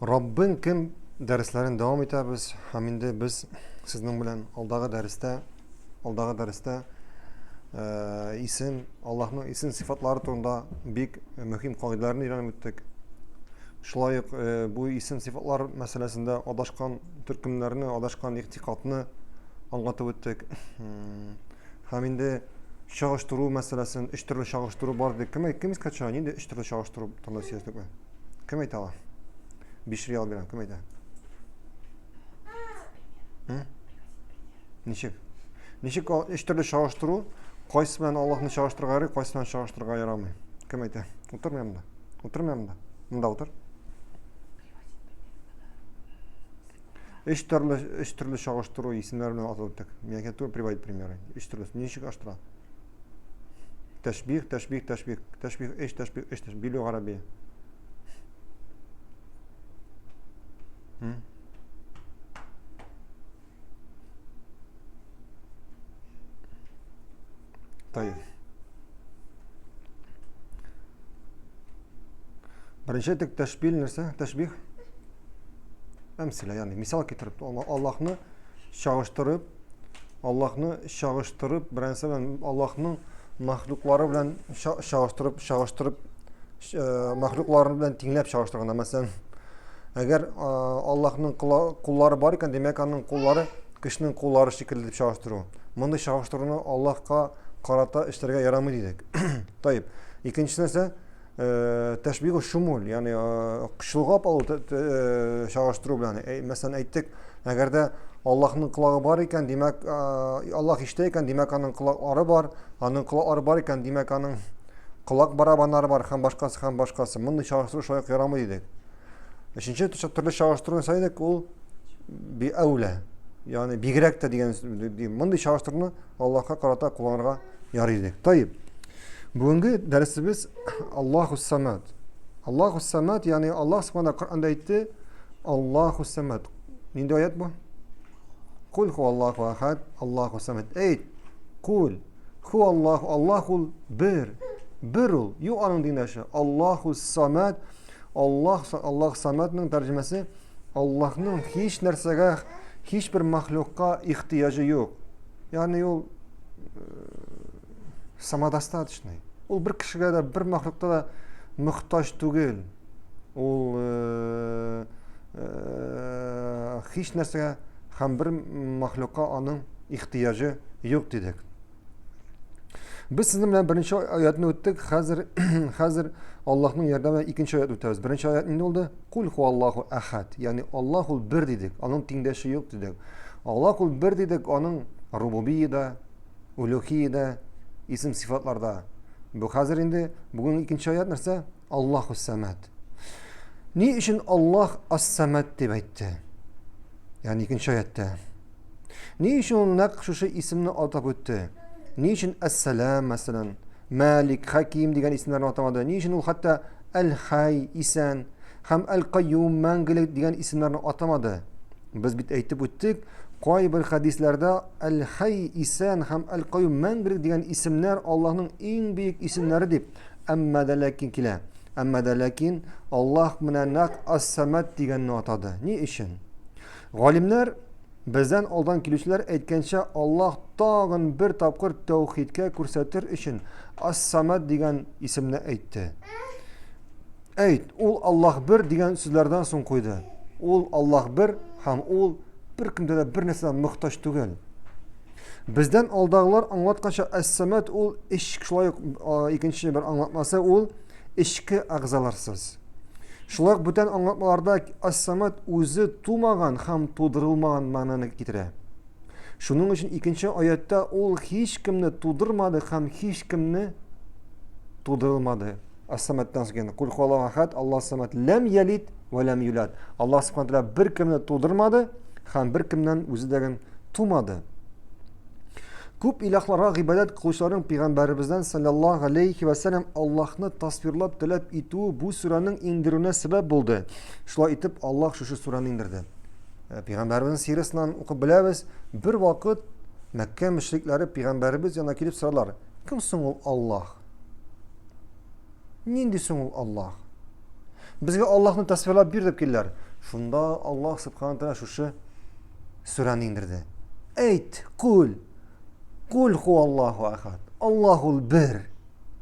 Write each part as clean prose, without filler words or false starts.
Раббың кем дәресләрен дәвам итәбез һәм инде без сезнең белән алдагы дәрестә алдагы дәрестә э, исем, Аллаһның исем сыйфатлары турында бик мөһим кагыйдәләрне өйрәнеп үттек. Шулай ук э, бу исем сыйфатлар мәсьәләсендә адашкан төркемнәрне, адашкан игътикадны аңлатып үттек. Һәм инде чагыштыру мәсьәләсен, өч төрле чагыштыру бар дип кем кем искә төшерә? Нинди өч төрле чагыштыру турында сөйләштек? Кем әйтә ала? 5 реал бирәм, кем әйтә? Ничек? Ничек өч төрле чагыштыру, кайсы белән Аллаһны чагыштырырга ярый, кайсы белән чагыштырырга ярамый? Кем әйтә? Утыр монда. Утыр монда. Монда утыр. Өч төрле өч төрле чагыштыру исемнәр белән атап үттек. Мин әйтә түгел, приводить примеры. Өч төрле. Ничек аштыра? Тәшбих, тәшбих, тәшбих. Тәшбих, өч, тәшбих, өч, тәшбих. Билү гарәби. Тайып. Беренче әйтик, тәшбил нәрсә? Тәшбих. Әмсилә, ягъни мисал китереп, Аллаһны чагыштырып, Аллаһны чагыштырып, берәрсе белән Аллаһның махлуклары белән чагыштырып, чагыштырып, э, махлуклары белән тиңләп чагыштырганда, мәсәлән, әгәр э, Аллаһның куллары бар икән, димәк, аның куллары кешенең куллары шикелле дип чагыштыру. Мондый чагыштыруны Аллаһка карата эшләргә ярамый дидек. Таип. Икенче нәрсә, Э, тәшбиху шумул, ягъни э, чолгап алу э, чагыштыру белән. Мәсәлән, әйттек, әгәр дә Аллаһның колагы бар икән, димәк, Аллаһ ишетә икән, димәк, аның колаклары бар, аның колаклары бар икән, димәк, аның колак барабаннары бар һәм башкасы һәм башкасы. Мондый чагыштыру шулай ук ярамый дидек. Өченче төрле чагыштыру нәрсә дидек? Ул би әүлә, ягъни бигрәк тә дигән мондый чагыштыруны Аллаһка карата кулланырга ярый дидек. Таип. Бүгенге дәресебез Аллаһу Самад. Аллаһу Самад, ягъни Аллаһ Субхана Коръәндә әйтте, Аллаһу Самад. Нинди аят бу? Кул ху Аллаһу ахад, Аллаһу Самад. Әйт, кул, ху Аллаһу, Аллаһ ул бер. Бер ул, юк аның динәше. Аллаһу Самад, Аллаһ, Аллаһ Самадның тәрҗемәсе Аллаһның һич нәрсәгә, һич бер махлукка ихтыяҗы юк. Ягъни ул э, самодостаточный. Ул бер кешегә дә, бер махлукта да мохтаҗ түгел. Ул э, э, һич нәрсәгә һәм бер махлукка аның ихтыяҗы юк дидек. Без сезнең белән беренче аятны үттек. Хәзер хәзер Аллаһның ярдәме белән икенче аят үтәбез. Беренче аят нинди булды? Кул хуаллаху ахад. Ягъни Аллаһ ул бер дидек. Аның тиңдәше юк дидек. Аллаһ ул бер дидек, аның рубубияда, улюхияда, исем сыйфатларда. Бу хәзер инде бүген икенче аят нәрсә? Аллаһу самад. Ни өчен Аллаһ ас-самад дип әйтте? Ягъни икенче аятта. Ни өчен ул нәкъ шушы исемне атап үтте? Ни өчен Әс-Сәлам, мәсәлән, Мәлик, Хаким дигән исемнәрне атамады? Ни өчен ул хәтта Әл-Хай, исән, һәм Әл-Кайюм, мәңгелек дигән исемнәрне атамады? Без бит әйтеп үттек, кайбер хәдисләрдә Әл-Хай, исән һәм Әл-Кайюм, мәңгелек дигән исемнәр Аллаһның иң бөек исемнәре дип, әмма дә ләкин килә. Әмма дә ләкин Аллаһ менә нәкъ Ас-Самад дигәнне атады. Ни өчен? Галимнәр бездән алдан килүчеләр әйткәнчә, Аллаһ тагын бер тапкыр тәүхидкә күрсәтер өчен Ас-Самад дигән исемне әйтте. Әйт, ул Аллаһ бер дигән сүзләрдән соң куйды. Ул Аллаһ бер һәм ул бер кемдә дә бер нәрсәдән мохтаҗ түгел. Бездән алдагылар аңлатканча Ас-Самад ул эч шулай ук икенче бер аңлатмасы ул эчке әгъзаларсыз. Шулай ук бүтән аңлатмаларда Ас-Самад үзе тумаган һәм тудырылмаган мәгънәне китерә. Шуның өчен икенче аятта ул һичкемне тудырмады һәм һичкемне тудырылмады. Ас-Самадтан соң Кул хуаллаху ахад, Аллаһ Самад ләм ялид ва ләм юлад. Аллаһ субхана тәгалә беркемне тудырмады һәм беркемнән үзе дә тумады. Күп илаһларга гыйбадәт кылучыларның пәйгамбәребездән саллаллаһу алейхи ва сәлләм Аллаһны тасвирлап таләп итүе бу сүрәнең иңдерүенә сәбәп булды. Шулай итеп Аллаһ шушы сүрәне иңдерде. Э, пәйгамбәребезнең сирасыннан укып беләбез, бер вакыт Мәккә мөшрикләре пәйгамбәребез янына килеп соралар: "Кем соң ул Аллаһ? Нинди соң ул Аллаһ?" Безгә Аллаһны тасвирлап бир дип килделәр. Шунда Аллаһ субхана тәгалә шушы сүрәне иңдерде. Әйт, кул. Кул ху Аллаһу ахад. Аллаһ ул бер.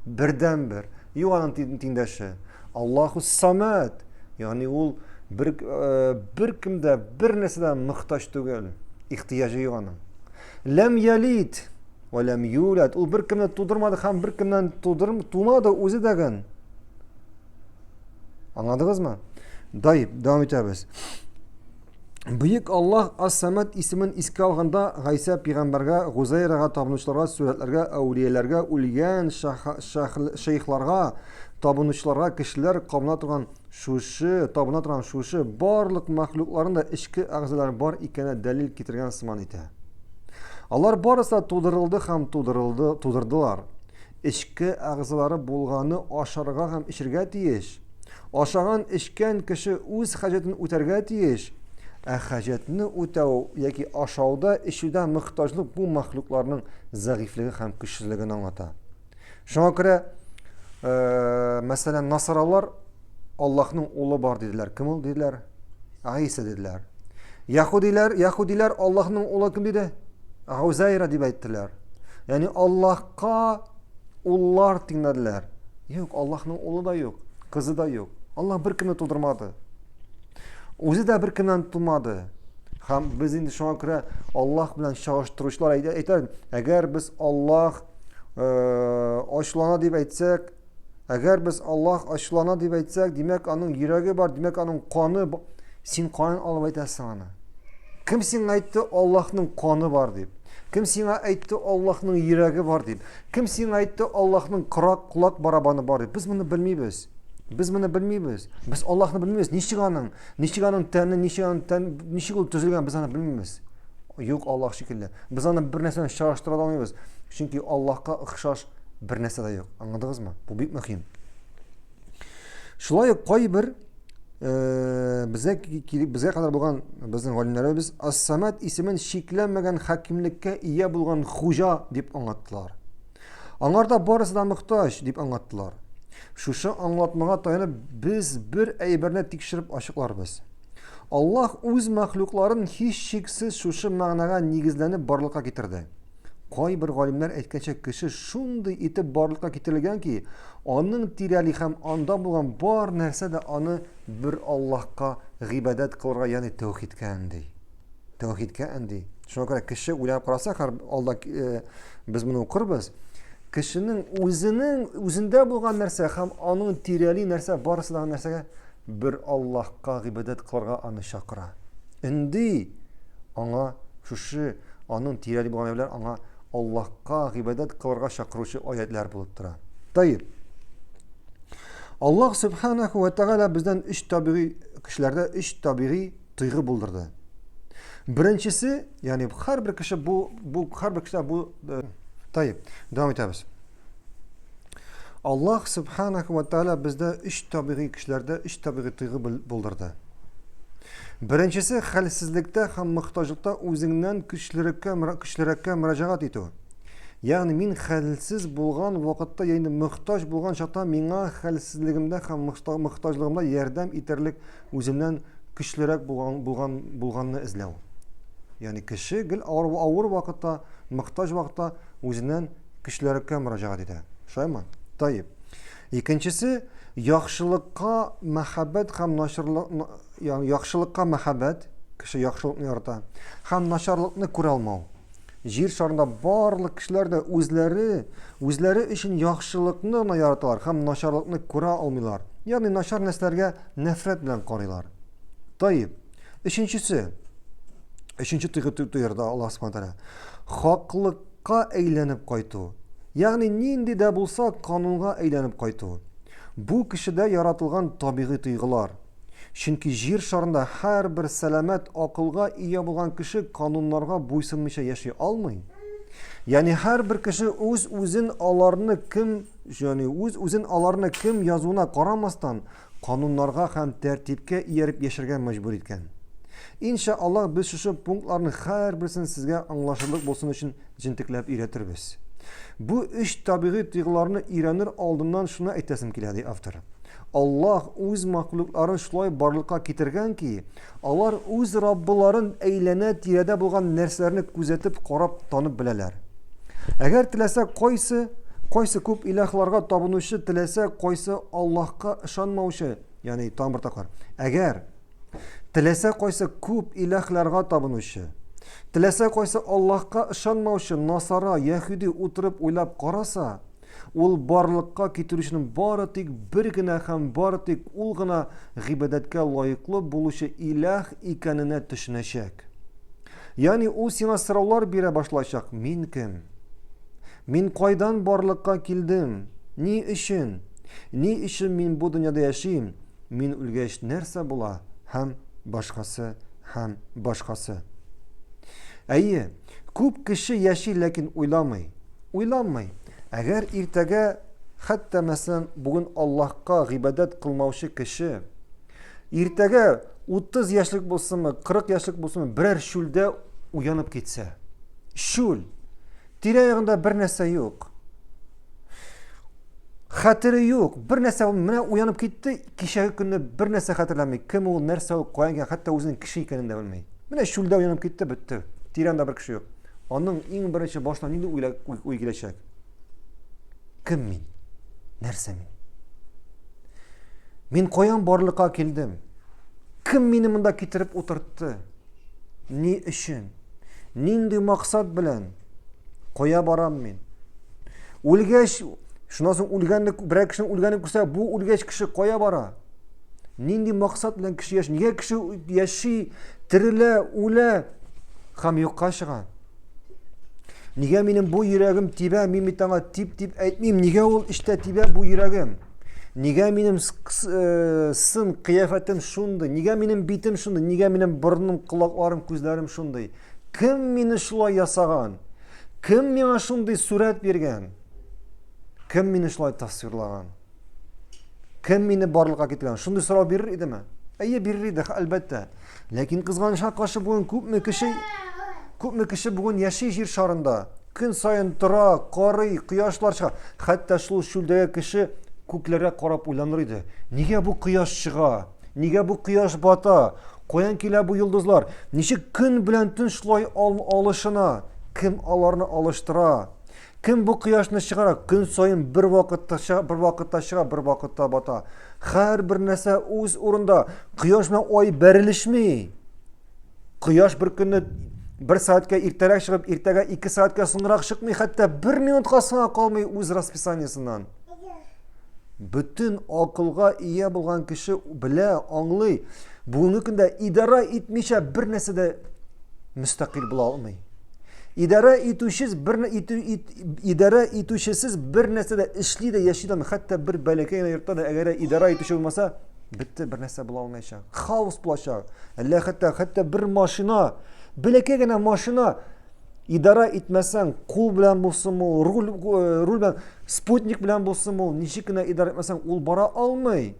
Бердән бер. Юк аның тиңдәше. Аллаһу самад. Ягъни ул бер э, бер кемдә бер нәрсәдә мохтаҗ түгел. Ихтыяҗы юк аның. Ләм ялид ва ләм юлад. Ул бер кемне тудырмады һәм бер кемнән тудырм тумады үзе дәген. Аңладыгызмы? Дай, дәвам итәбез. Бөек Аллаһ Ас-Самад исемен искә алганда Гайсә пәйгамбәргә, Гузайрага табынучыларга, сурәтләргә, әүлияләргә, үлгән шәйхларга табынучыларга кешеләр кабына торган шушы, табына торган шушы барлык мәхлукларның да эчке әгъзалары бар икәненә дәлил китергән сыман итә. Алар барысы да тудырылды һәм тудырылды, тудырдылар. Эчке әгъзалары булганы ашарга һәм эчергә тиеш. Ашаган, эчкән кеше үз хаҗәтен үтәргә тиеш. Ә хаҗәтне үтәү яки ашауда, эчүдә мохтаҗлык бу мәхлукларның зәгыйфьлеге һәм көчсезлеген аңлата. Шуңа күрә, э, мәсәлән, насаралар Аллаһның улы бар диделәр. Кем ул диделәр? Гайсә диделәр. Яһудиләр, яһудиләр Аллаһның улы кем диде? Гузайра дип әйттеләр. Ягъни Аллаһка уллар тиңләделәр. Юк, Аллаһның улы да юк, кызы да юк. Аллаһ бер кемне тудырмады. Үзе дә бер кемнән тумады. Һәм без инде шуңа күрә Аллаһ белән чагыштыручылар әйтә, әгәр без Аллаһ э, ачулана дип әйтсәк, әгәр без Аллаһ ачулана дип әйтсәк, димәк аның йөрәге бар, димәк аның каны бар. Син каян алып әйтәсең аны? Кем сиңа әйтте Аллаһның каны бар дип? Кем сиңа әйтте Аллаһның йөрәге бар дип? Кем сиңа әйтте Аллаһның кырак колак барабаны бар дип? Без моны белмибез. Без моны белмибез. Без Аллаһны белмибез. Ничек аның, ничек аның тәне, ничек аның тән, ничек ул төзелгән, без аны белмибез. Юк Аллаһ шикелле. Без аны бер нәрсәдән чагыштыра алмыйбыз. Чөнки Аллаһка охшаш бер нәрсә дә юк. Аңладыгызмы? Бу бик мөһим. Шулай ук кайбер э, безгә безгә кадәр булган безнең галимнәребез Ас-Самад исемен чикләнмәгән хакимлеккә ия булган хуҗа дип аңлаттылар. Аңарда барысы да мохтаҗ дип аңлаттылар. Шушы аңлатмага таянып без бер әйберне тикшереп ачыкларбыз. Аллаһ үз мәхлукларын һичшиксез шушы мәгънәгә нигезләнеп барлыкка китерде. Кайбер галимнәр әйткәнчә, кеше шундый итеп барлыкка китерелгән ки, аның тирәли һәм анда булган бар нәрсә дә аны бер Аллаһка гыйбадәт кылырга, ягъни тәүхидкә өнди. Тәүхидкә өнди. Шуңа күрә кеше уйлап караса, һәр алда э, без моны укырбыз. Кешенең үзенең үзендә булган нәрсә һәм аның тирәли нәрсә барысы да нәрсәгә бер Аллаһка гыйбадәт кылырга аны чакыра. Өнди аңа шушы аның тирәли булган әйберләр аңа Аллаһка гыйбадәт кылырга чакыручы аятлар булып тора. Тайып. Аллаһ субханаху ва тәгалә бездән өч табигый кешеләрдә өч табигый тойгы булдырды. Беренчесе, ягъни һәрбер кеше бу бу һәрбер кешедә бу э, тайып. Дәвам итәбез. Аллаһ субханаху ва тәгалә бездә өч табигый кешеләрдә өч табигый тойгы булдырды. Беренчесе хәлсезлектә һәм мохтаҗлыкта үзеңнән көчлерәккә көчлерәккә мөрәҗәгать итү. Ягъни мин хәлсез булган вакытта, ягъни мохтаҗ булган чакта миңа хәлсезлегемдә һәм мохтаҗлыгымда ярдәм итәрлек үземнән көчлерәк булган булган булганны эзләү. Ягъни кеше гел авыр, авыр вакытта, мохтаҗ вакытта үзеннән көчлерәккә мөрәҗәгать итә. Шулаймы? Таип. Икенчесе, яхшылыкка мәхәббәт һәм начарлык, ягъни яхшылыкка мәхәббәт, кеше яхшылыкны ярата, һәм начарлыкны күрә алмау. Җир шарында барлык кешеләр дә үзләре, үзләре өчен яхшылыкны гына яраталар һәм начарлыкны күрә алмыйлар. Ягъни начар нәрсәләргә нәфрәт белән карыйлар. Таип. Өченчесе, өченче тойгы тоерды Аллаһ Субхану тәгалә. Хаклык Ка әйләнеп кайту, ягъни нинди дә булса канунга әйләнеп кайту. Бу кешедә яратылган табигый тойгылар. Чөнки җир шарында һәрбер сәламәт акылга ия булган кеше кануннарга буйсынмыйча яши алмый. Ягъни һәрбер кеше үз-үзен аларны кем, ягъни үз-үзен аларны кем язуына карамастан, кануннарга һәм тәртипкә ияреп яшәргә мәҗбүр иткән. Инша Аллаһ без шушы пунктларның һәрберсен сезгә аңлашырлык булсын өчен җентекләп өйрәтербез. Бу өч табигый тойгыларны өйрәнер алдыннан шуны әйтәсем килә, ди автор. Аллаһ үз мәхлукларын шулай барлыкка китергән ки, алар үз Раббыларын әйләнә-тирәдә булган нәрсәләрне күзәтеп, карап, танып беләләр. Әгәр теләсә кайсы, кайсы күп илаһларга табынучы, теләсә кайсы Аллаһка ышанмаучы, ягъни тагын бер тапкыр, әгәр теләсә кайсы күп илаһларга табынучы, теләсә кайсы Аллаһка ышанмаучы насара, яһүди утырып уйлап караса, Ул барлыкка китерүченең бары тик бер генә һәм бары тик ул гына гыйбадәткә лаеклы булучы иләһ икәненә төшенәчәк. Ягъни ул сиңа сораулар бирә башлаячак, мин кем? Мин кайдан барлыкка килдем? Ни өчен? Ни өчен мин бу дөньяда яшим? Мин үлгәч нәрсә була? Һәм башкасы, һәм башкасы. Әйе, күп кеше яши, ләкин уйламый. Уйланмый. Әгәр иртәгә, хәтта мәсәлән, бүген Аллаһка гыйбадәт кылмаучы кеше, иртәгә 30 яшьлек булсынмы, 40 яшьлек булсынмы, берәр чүлдә уянып китсә. Чүл. Тирә-ягында бер нәрсә юк. Хәтере юк, бер нәрсә менә уянып китте, кичәге көнне бер нәрсә хәтерләми. Кем ул, нәрсә ул, каян килгән, хәтта үзенең кеше икәнен дә белми. Менә чүлдә уянып китте, бетте. Тирәндә бер кеше юк. Аның иң беренче башына нинди уй, уй киләчәк? Кем мин? Нәрсә мин? Мин каян барлыкка килдем? Кем мине монда китереп утыртты? Ни өчен? Нинди максат белән? Кая барам мин? Үлгәч, шуннан соң үлгәнне, берәр кешенең үлгәнен күрсә, бу үлгәч кеше кая бара? Нинди максат белән кеше яши? Нигә кеше яши, терелә, үлә һәм юкка чыга? Нигә минем бу йөрәгем тибә, мин бит аңа тип-тип әйтмим, нигә ул эчтә тибә бу йөрәгем? Нигә минем э, сын кыяфәтем шундый? Нигә минем битем шундый? Нигә минем борыным, колакларым, күзләрем шундый? Кем мине шулай ясаган? Кем миңа шундый сурәт биргән? Кем мине шулай тасвирлаган? Кем мине барлыкка китергән? Шундый сорау бирер идеме? Әйе, бирер иде, әлбәттә. Ләкин кызганычка каршы бүген күпме кеше күпме кеше бүген яши җир шарында. Көн саен тора, карый, кояшлар чыга. Хәтта шул чүлдәге кеше күкләргә карап уйланыр иде. Нигә бу кояш чыга? Нигә бу кояш бата? Каян килә бу йолдызлар? Ничек көн белән төн шулай алышына? Кем аларны алыштыра? Кем бу кояшны чыгара? Көн саен бер вакытта чыга, бер вакытта чыга, бер вакытта бата. Һәрбер нәрсә үз урында. Кояш белән ай бәрелешми. Кояш бер көнне бер сәгатькә иртәрәк чыгып, иртәгә ике сәгатькә соңрак чыкмый, хәтта бер минутка соңа калмый үз расписаниесеннән. Бөтен акылга ия булган кеше белә, аңлый. Бүгенге көндә идарә итмичә бер нәрсә дә мөстәкыйль була алмый. Идарә итүчесез бер итү, ит, идарә итүчесез бер нәрсә дә эшли дә яши дә хәтта бер бәләкәй генә йортта да әгәр идарә итүче булмаса, бетте, бер нәрсә була алмаячак. Хаос булачак. Әллә хәтта хәтта бер машина, бәләкәй генә машина идарә итмәсәң, кул белән булсын ул, руль, э, руль белән, спутник белән булсын ул, ничек кенә идарә итмәсәң, ул бара алмый.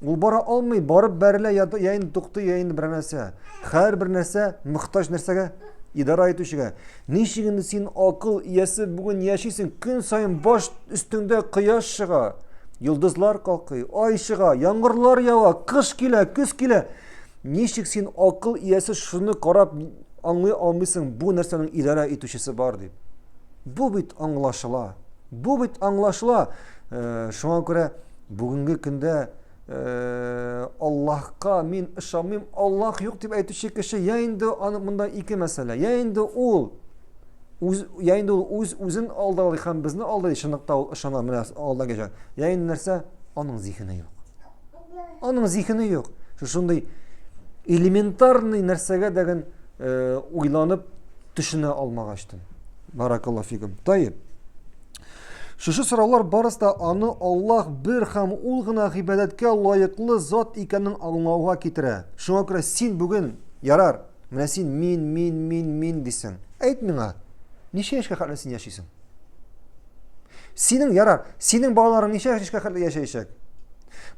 Ул бара алмый, барып бәрелә, я, я инде туктый, я инде берәр нәрсә. Һәрбер нәрсә мохтаҗ нәрсәгә? Идара итүчегә. Ничек инде син акыл иясе бүген яшисең, көн саен баш өстеңдә кояш чыга, йолдызлар калкый, ай чыга, яңгырлар ява, кыш килә, көз килә. Ничек син акыл иясе шуны карап аңлый алмыйсың, бу нәрсәнең идарә итүчесе бар дип. Бу бит аңлашыла. Бу бит аңлашыла. Э, шуңа күрә Бүгенге көндә э, Аллаһка мин ышанмыйм, Аллаһ юк дип әйтүче кеше я инде аны монда ике мәсьәлә. Я инде ул үз я инде ул үз үзен алдалый һәм безне алдый, чынлыкта ул ышана, менә алдан килә. Я инде нәрсә? Аның зиһене юк. Аның зиһене юк. Шушындый элементарный нәрсәгә дәген э, уйланып төшенә алмагачтын. Баракаллаһу фикум. Таиб. Шушы сораулар барысы да аны Аллаһ бер һәм ул гына гыйбадәткә лаеклы зат икәнен аңлауга китерә. Шуңа күрә син бүген, ярар, менә син мин, мин, мин, мин дисең. Әйт миңа, ничә яшькә хәтле син яшисең? Синең, ярар, синең балаларың ничә яшькә хәтле яшәячәк?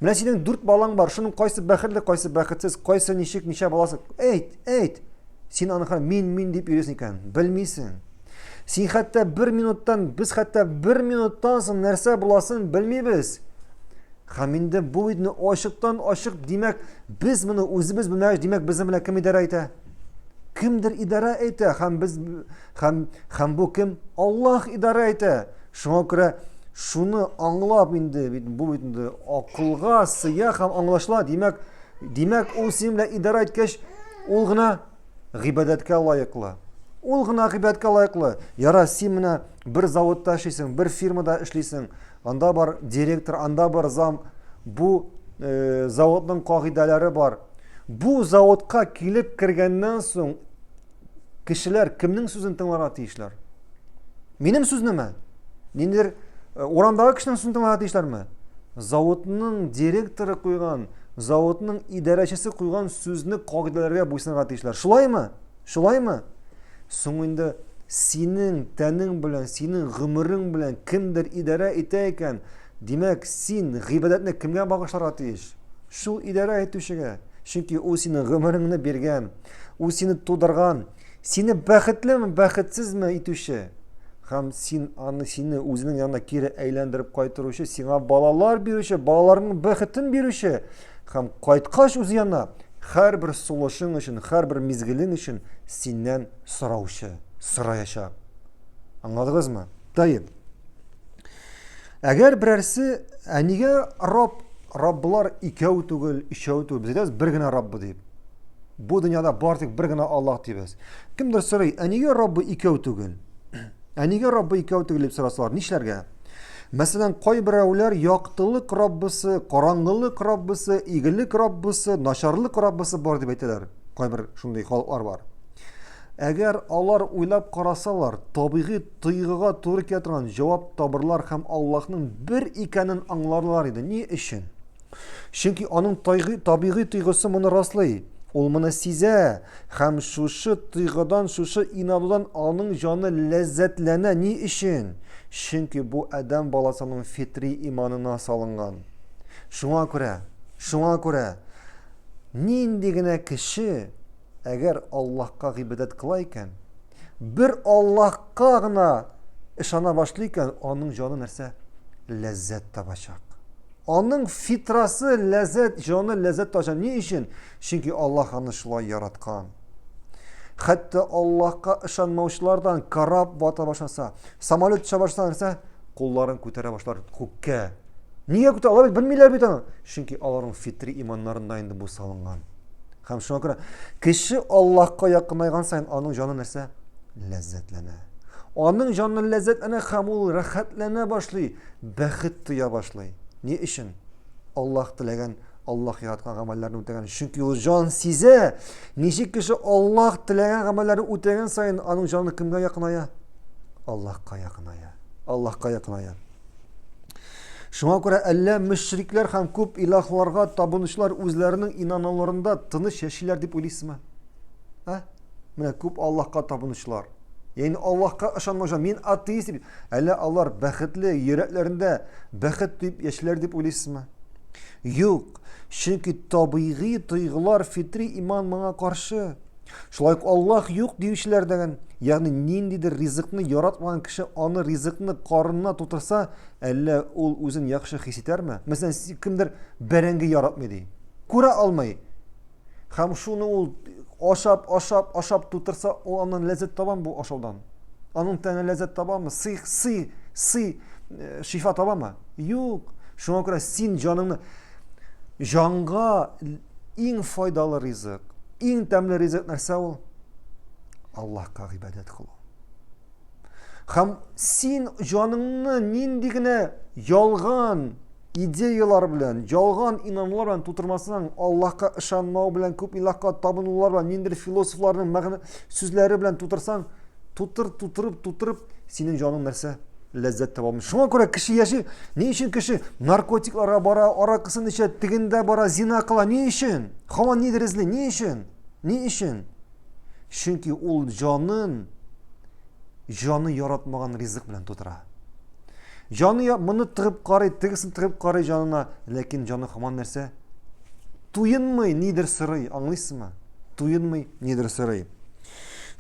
Менә синең дүрт балаң бар, шуның кайсы бәхетле, кайсы бәхетсез, кайсы ничек, ничә баласы. Әйт, әйт. Син аны мин, мин дип йөрисең икән, белмисең. Син хәтта бер минуттан, без хәтта бер минуттан соң нәрсә буласын белмибез. Һәм инде бу бит ачыктан ачык, димәк, без моны үзебез белмәгәч, димәк, безнең белән кем идарә итә? Кемдер идарә итә, һәм без һәм һәм бу кем? Аллаһ идарә итә. Шуңа күрә шуны аңлап инде бит бу бит инде акылга сыя һәм аңлашыла. Димәк, димәк, ул синең белән идарә иткәч, ул гына гыйбадәткә лаеклы. Ул гына гыйбадәткә лаеклы. Яра, син менә бер заводта эшлисең, бер фирмада эшлисең, анда бар директор, анда бар зам. Бу э, заводның кагыйдәләре бар. Бу заводка килеп кергәннән соң кешеләр кемнең сүзен тыңларга тиешләр? Минем сүзнеме? Ниндидер э, урамдагы кешенең сүзен тыңларга тиешләрме? Заводның директоры куйган, заводның идарәчесе куйган сүзне кагыйдәләргә буйсынырга тиешләр. Шулаймы? Шулаймы? Соң инде синең тәнең белән, синең гомерең белән кемдер идарә итә икән, димәк, син гыйбадәтне кемгә багышларга тиеш? Шул идарә итүчегә. Чөнки ул синең гомереңне биргән, ул сине тудырган, сине бәхетлеме, бәхетсезме итүче. Һәм син аны сине үзенең янына кире әйләндереп кайтыручы, сиңа балалар бирүче, балаларның бәхетен бирүче һәм кайткач үзе янына һәрбер сулышың өчен, һәрбер мизгелең өчен синнән сораучы, сораячак. Аңладыгызмы? Таеп. Әгәр берәрсе, ә нигә Раб, Рабблар икәү түгел, өчәү түгел, без әйтәбез бер генә Раббы дип. Бу дөньяда бар тик бер генә Аллаһ дибез. Кемдер сорый, ә нигә Раббы икәү түгел? Ә нигә Раббы икәү түгел дип сорасалар, нишләргә? Мәсәлән, кайберәүләр яктылык Раббысы, караңгылык Раббысы, игелек Раббысы, начарлык Раббысы бар дип әйтәләр. Кайбер шундый халыклар бар. Әгәр алар уйлап карасалар, табигый тойгыга туры килә торган җавап табырлар һәм Аллаһның бер икәнен аңларлар иде. Ни өчен? Чөнки аның табигый тойгысы моны раслый. Ул моны сизә һәм шушы тойгыдан, шушы инанудан аның җаны ләззәтләнә. Ни өчен? Чөнки бу адәм баласының фитри иманына салынган. Шуңа күрә, шуңа күрә нинди генә кеше әгәр Аллаһка гыйбадәт кыла икән, бер Аллаһка гына ышана башлый икән, аның җаны нәрсә? Ләззәт табачак. Аның фитрасы ләззәт, җаны ләззәт табачак. Ни өчен? Чөнки Аллаһ аны шулай яраткан. Хәтта Аллаһка ышанмаучылардан кораб бата башласа, самолет төшә башласа нәрсә? Кулларын күтәрә башлар күккә. Нигә күтәрә? Алар бит белмиләр бит аны. Чөнки аларның фитри иманнарында инде бу салынган. Һәм шуңа күрә кеше Аллаһка якынайган саен аның җаны нәрсә? Ләззәтләнә. Аның җаны ләззәтләнә һәм ул рәхәтләнә башлый, бәхет тоя башлый. Ни өчен? Аллаһ теләгән, Аллаһ яраткан гамәлләрне үтәгән. Чөнки ул җан сизә, ничек кеше Аллаһ теләгән гамәлләрне үтәгән саен аның җаны кемгә якыная? Аллаһка якыная. Аллаһка якыная. Шуңа күрә әллә мөшрикләр һәм күп илаһларга табынучылар үзләренең инануларында тыныч яшиләр дип уйлыйсызмы? Ә? Менә күп Аллаһка табынучылар. Ягъни Аллаһка ышанмаучылар, мин атеист дип, әллә алар бәхетле, йөрәкләрендә бәхет дип яшиләр дип уйлыйсызмы? Юк, чөнки табигый тойгылар, фитри иман моңа каршы. Шулай ук Аллаһ юк диючеләр дәген, ягъни ниндидер ризыкны яратмаган кеше аны ризыкны карынына тутырса, әллә ул үзен яхшы хис итәрме? Мәсәлән, кемдер бәрәңге яратмый ди. Күрә алмый. Һәм шуны ул ашап, ашап, ашап тутырса, ул аннан ләззәт табамы бу ашаудан? Аның тәне ләззәт табамы? Сый, сый, сый, э, шифа табамы? Юк. Шуңа күрә син җаныңны җанга иң файдалы ризык, иң тәмле ризык нәрсә ул? Аллаһка гыйбадәт кылу. Һәм син җаныңны нинди генә ялган идеялар белән, ялган инанулар белән тутырмасаң, Аллаһка ышанмау белән, күп илаһка табынулар белән, ниндидер философларның мәгънә сүзләре белән тутырсаң, тутыр, тутырып, тутырып, синең җаның нәрсә? Ләззәт таба алмый. Шуңа күрә кеше яши. Ни өчен кеше наркотикларга бара, аракысын эчә, тегендә бара, зина кыла? Ни өчен? Һаман нидер эзли. Ни өчен? Ни өчен? Чөнки ул җанын җаны яратмаган ризык белән тутыра. Җаны моны тыгып карый, тегесен тыгып карый җанына, ләкин җаны һаман нәрсә? Туенмый, нидер сорый, аңлыйсызмы? Туенмый, нидер сорый.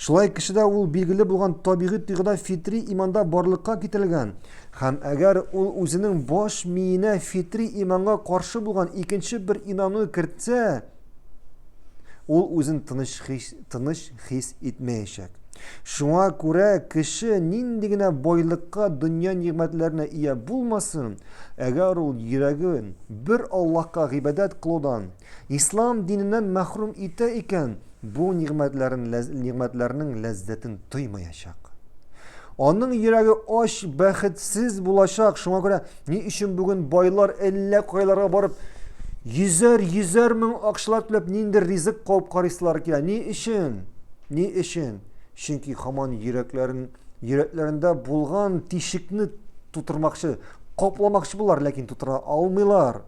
Шулай кешедә ул билгеле булган табигый тойгыда фитри иманда барлыкка китерелгән һәм әгәр ул үзенең баш миенә фитри иманга каршы булган икенче бер инану кертсә, ул үзен тыныч хис, тыныч хис итмәячәк. Шуңа күрә кеше нинди генә байлыкка, дөнья нигъмәтләренә ия булмасын, әгәр ул йөрәген бер Аллаһка гыйбадәт кылудан, ислам диненнән мәхрүм итә икән, бу нигъмәтләрен нигъмәтләрнең ләззәтен тоймаячак. Аның йөрәге ач, бәхетсез булачак. Шуңа күрә ни өчен бүген байлар әллә кайларга барып йөзәр, йөзәр мең акчалар түләп ниндидер ризык кабып карыйсылар килә. Ни өчен? Ни өчен? Чөнки һаман йөрәкләрен, йөрәкләрендә булган тишекне тутырмакчы, капламакчы булар, ләкин тутыра алмыйлар.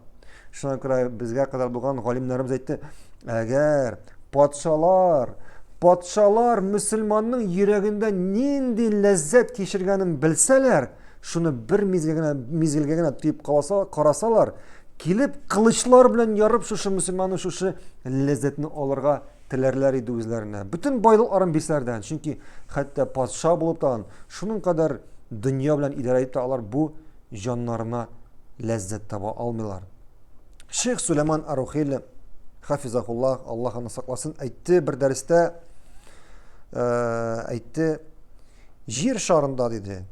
Шуңа күрә безгә кадәр булган галимнәребез әйтте, әгәр патшалар, патшалар мөселманның йөрәгендә нинди ләззәт кичергәнен белсәләр, шуны бер мизгелгә генә, мизгелгә генә тоеп каласа, карасалар, килеп кылычлар белән ярып шушы мөселманның шушы ләззәтне алырга теләрләр иде үзләренә. Бөтен байлыкларын бирсәләр дә, чөнки хәтта патша булып та, шуның кадәр дөнья белән идарә итеп тә алар бу җаннарына ләззәт таба алмыйлар. Шейх Сулейман Арухили, хафизахуллах, Аллаһ аны сакласын, әйтте бер дәрестә, э, әйтте, җир шарында диде,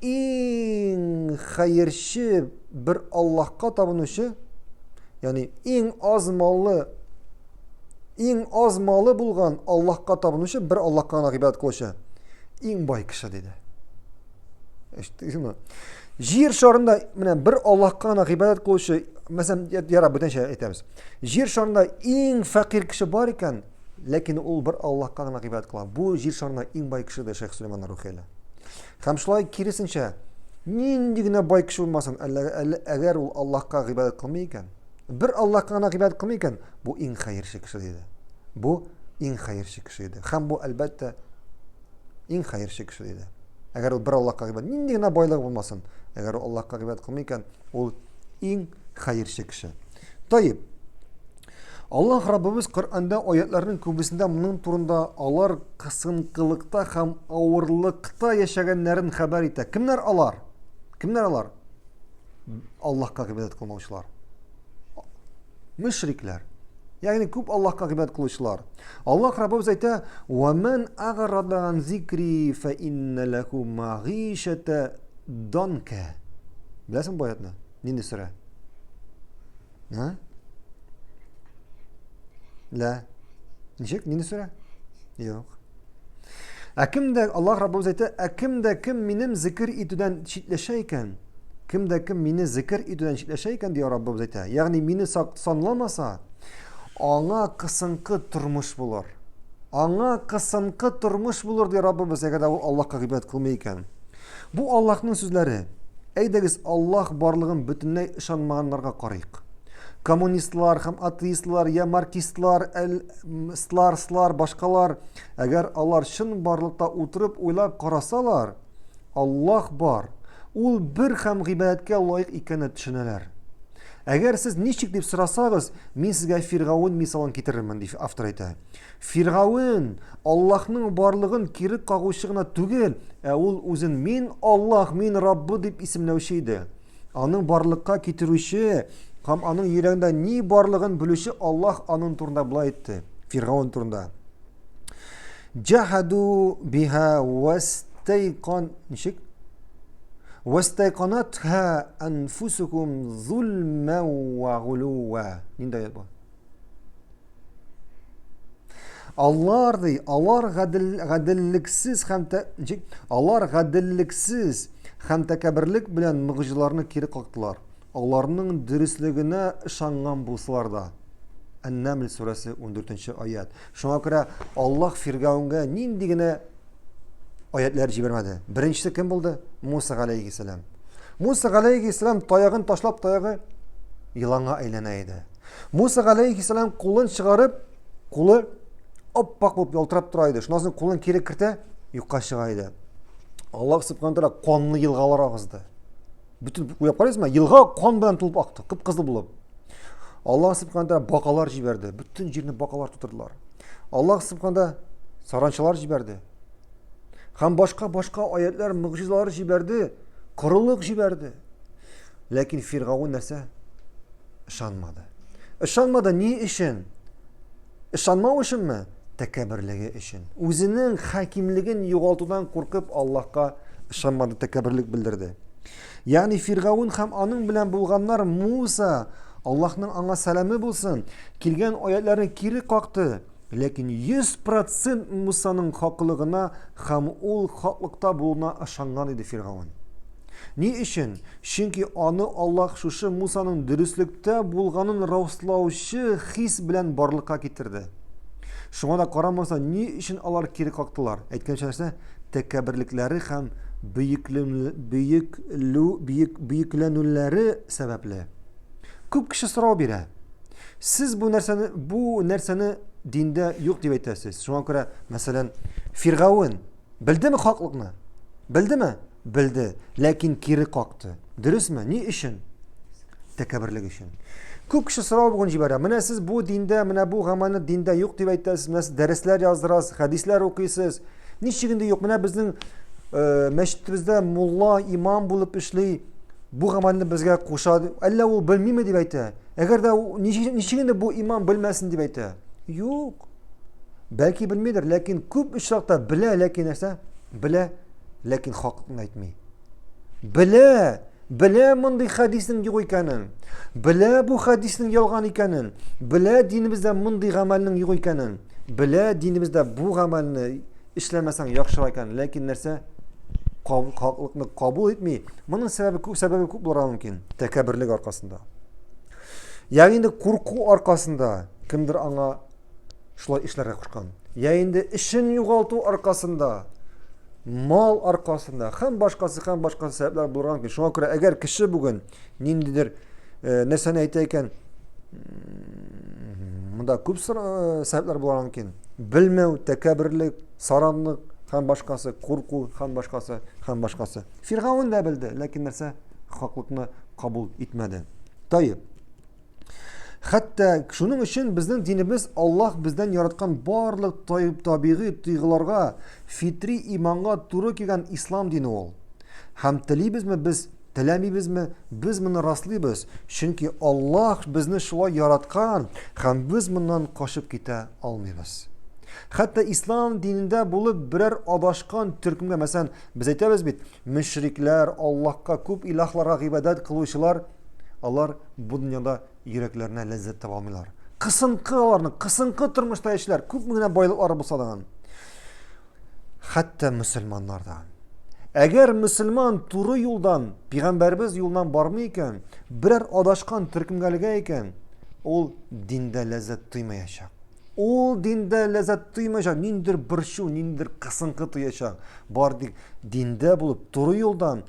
иң хәерче бер Аллаһка табынучы, ягъни иң аз маллы, иң аз малы булган Аллаһка табынучы, бер Аллаһка гына гыйбадәт кылучы, иң бай кеше диде. Ишеттегезме? Җир шарында менә бер Аллаһка гына гыйбадәт кылучы, мәсәлән, яра бүтәнчә әйтәбез. Җир шарында иң фәкыйрь кеше бар икән, ләкин ул бер Аллаһка гына гыйбадәт кыла. Бу җир шарында иң бай кеше дә Шейх Сулейман Рухайли. Һәм шулай киресенчә, нинди генә бай кеше булмасын, әллә әгәр ул Аллаһка гыйбадәт кылмый икән, бер Аллаһка гына гыйбадәт кылмый икән, бу иң хәерче кеше диде. Бу иң хәерче кеше иде. Һәм бу әлбәттә иң хәерче кеше диде. Әгәр ул бер Аллаһка гыйбадәт, нинди генә байлыгы булмасын, әгәр ул Аллаһка гыйбадәт кылмый икән, ул иң хәерче кеше. Таиб. Аллаһ Раббыбыз Коръәндә аятларның күбесендә моның турында алар кысынкылыкта һәм авырлыкта яшәгәннәрен хәбәр итә. Кемнәр алар? Кемнәр алар? Аллаһка гыйбадәт кылмаучылар. Мөшрикләр. Ягъни күп Аллаһка гыйбадәт кылучылар. Аллаһ Раббыбыз әйтә: "Ва ман аграда ан зикри фа инна лаху магишата данка". Беләсең бу аятны? Нинди сүрә? Һа? Лә. Ничек? Нинди сүрә? Юк. Ә кем дә Аллаһ Раббыбыз әйтә, ә кем дә кем минем зикр итүдән читләшә икән, кем дә кем мине зикр итүдән читләшә икән, ди Раббыбыз әйтә. Ягъни мине санламаса, аңа кысынкы тормыш булыр. Аңа кысынкы тормыш булыр, ди Раббыбыз, әгәр дә ул Аллаһка гыйбадәт кылмый икән. Бу Аллаһның сүзләре. Әйдәгез, Аллаһ барлыгын бөтенләй ышанмаганнарга карыйк. Коммунистлар һәм атеистлар, я маркистлар, әл, слар, слар, башкалар, әгәр алар чын барлыкта утырып уйлап карасалар, Аллаһ бар, ул бер һәм гыйбадәткә лаек икәнен төшенәләр. Әгәр сез ничек дип сорасагыз, мин сезгә Фиргавен мисалын китерермен, ди автор әйтә. Фиргавен Аллаһның барлыгын кире кагучы гына түгел, ә ул үзен мин Аллаһ, мин Раббы дип исемләүче иде. Аның барлыкка китерүче һәм аның йөрәгендә ни барлыгын белүче Аллаһ аның турында болай әйтте, Фиргавен турында. Джахаду биха вастайкан ничек? Вастайканатха анфусукум зулма ва гулуа. Нинди аят бу? Алар ди, алар гадел, гаделлексез һәм ничек? Алар гаделлексез һәм тәкәбберлек белән могҗизаларны кире кактылар. Аларның дөреслегенә ышанган булсалар да. Ән-Нәмл сүрәсе 14 аят. Шуңа күрә Аллаһ Фиргавенгә нинди генә аятлар җибәрмәде. Беренчесе кем булды? Муса галәйһиссәлам. Муса галәйһиссәлам таягын ташлап таягы еланга әйләнә иде. Муса галәйһиссәлам кулын чыгарып, кулы аппак булып ялтырап тора иде. Шуннан соң кулын кире кертә, юкка чыга иде. Аллаһ субхана тәгалә канлы елгалар агызды. Бөтен уйлап карыйсызмы? Елга кан белән тулып акты, кып-кызыл булып. Аллаһ субхана тәгалә бакалар җибәрде. Бөтен җирне бакалар тутырдылар. Аллаһ субхана Саранчалар җибәрде. Һәм башка-башка аятлар, могҗизалар җибәрде, корылык җибәрде. Ләкин Фиргаун нәрсә? Ышанмады. Ышанмады ни өчен? Ышанмау өченме? Тәкәбберлеге өчен. Үзенең хакимлеген югалтудан куркып Аллаһка ышанмады, тәкәбберлек белдерде. Ягъни Фиргаун һәм аның белән булганнар Муса, Аллаһның аңа сәламе булсын, килгән аятларны кире какты. Ләкин 100% Мусаның хаклыгына һәм ул хаклыкта булуына ышанган иде Фиргаун. Ни өчен? Чөнки аны Аллаһ шушы Мусаның дөреслектә булганын раслаучы хис белән барлыкка китерде. Шуңа да карамастан, ни өчен алар кире кактылар? Әйткәнчә нәрсә? Тәкәбберлекләре һәм бөекләнүләре сәбәпле. Күп кеше сорау бирә. Сез бу нәрсәне, бу нәрсәне диндә юк дип әйтәсез. Шуңа күрә, мәсәлән, Фиргавен белдеме хаклыкны? Белдеме? Белде, ләкин кире какты. Дөресме? Ни өчен? Тәкәбберлек өчен. Күп кеше сорау бүген җибәрә. Менә сез бу диндә, менә бу гамәлне диндә юк дип әйтәсез, менә сез дәресләр яздырасыз, хәдисләр укыйсыз. Ничек инде юк? Менә безнең э, мәчетебездә мулла, имам булып эшли. Бу гамәлне безгә куша. Әллә ул белмиме дип әйтә. Әгәр дә ничек инде бу имам белмәсен дип әйтә? Юк. Бәлки белмидер, ләкин күп очракта белә, ләкин нәрсә? Белә, ләкин хаклыкны әйтми. Белә, белә мондый хәдиснең юк икәнен. Белә бу хәдиснең ялган икәнен. Белә динебездә мондый гамәлнең юк икәнен. Белә динебездә бу гамәлне эшләмәсәң яхшырак икән. Ләкин нәрсә? Хаклыкны кабул итми. Моның сәбәбе күп, сәбәбе күп булырга мөмкин. Тәкәбберлек аркасында. Ягъни инде курку аркасында кемдер аңа шулай эшләргә кушкан. Я инде эшен югалту аркасында, мал аркасында һәм башкасы һәм башка сәбәпләр булырга мөмкин. Шуңа күрә әгәр кеше бүген ниндидер э, нәрсәне әйтә икән, монда күп э, сәбәпләр булырга мөмкин. Белмәү, тәкәбберлек, саранлык һәм башкасы, курку һәм башкасы һәм башкасы. Фиргавен дә белде, ләкин нәрсә хаклыкны кабул итмәде. Таеп. Хәтта шуның өчен безнең динебез Аллаһ бездән яраткан барлык табигый тойгыларга, фитри иманга туры килгән ислам дине ул. Һәм телибезме без, теләмибезме, без моны раслыйбыз. Чөнки Аллаһ безне шулай яраткан һәм без моннан качып китә алмыйбыз. Хәтта ислам динендә булып берәр адашкан төркемгә, мәсәлән, без әйтәбез бит, мөшрикләр, Аллаһка күп илаһларга гыйбадәт кылучылар, алар бу дөньяда йөрәкләренә ләззәт таба алмыйлар. Кысынкы аларның, кысынкы тормышта яшиләр, күпме генә байлыклары булса да. Хәтта мөселманнар да. Әгәр мөселман туры юлдан, пәйгамбәрбез юлыннан бармый икән, берәр адашкан төркемгә эләгә икән, ул диндә ләззәт тоймаячак. Ул диндә ләззәт тоймаячак, ниндидер борчу, ниндидер кысынкы тоячак. Бар тик диндә булып, туры юлдан,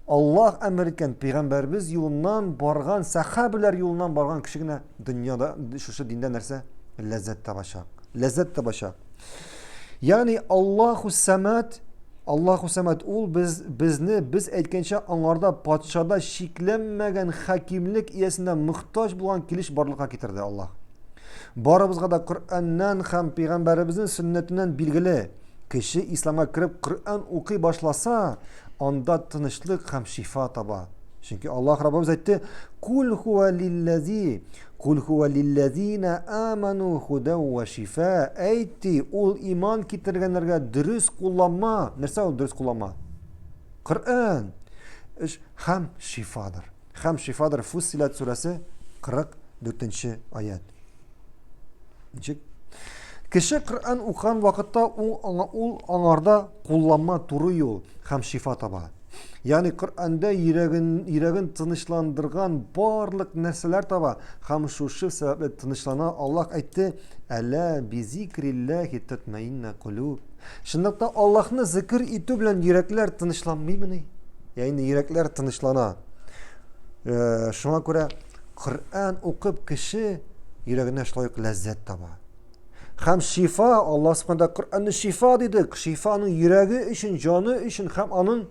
Аллаһ әмер иткән пәйгамбәрбез юлыннан барган, сәхабәләр юлыннан барган кеше генә дөньяда шушы диндә нәрсә? Ләззәт табачак. Ләззәт табачак. Ягъни Аллаһу Самат, Аллаһу Самат ул без безне без әйткәнчә аңарда патшада чикләнмәгән хакимлек иясенә мохтаҗ булган килеш барлыкка китерде Аллаһ. Барыбызга да Коръәннән һәм пәйгамбәребезнең сөннәтеннән билгеле, кеше исламга кереп Коръән укый башласа, анда тынычлык һәм шифа таба. Чөнки Аллаһ Раббыбыз әйтте: "Кул хуа лиллази, кул хуа лиллазина аману худа ва шифа". Әйт ди, ул иман китергәннәргә дөрес кулланма. Нәрсә ул дөрес кулланма? Коръән эш һәм шифадыр. Һәм шифадыр Фуссилат сүрәсе 44 аят. Ничек? Кеше Коръән укыган вакытта ул, аңа, ул аңарда кулланма туры юл һәм шифа таба. Ягъни Коръәндә йөрәген, йөрәген тынычландырган барлык нәрсәләр таба һәм шушы сәбәпле тынычлана. Аллаһ әйтте: "Әлә бизикрилләһи татмаинна кулуб". Чынлыкта Аллаһны зикр итү белән йөрәкләр тынычланмыймыни? Ягъни йөрәкләр тынычлана. Э, шуңа күрә Коръән укып кеше йөрәгенә шулай ук ләззәт таба. Һәм шифа, Аллаһ Субхану Коръәнне шифа диде. Шифа аның йөрәге өчен, җаны өчен һәм аның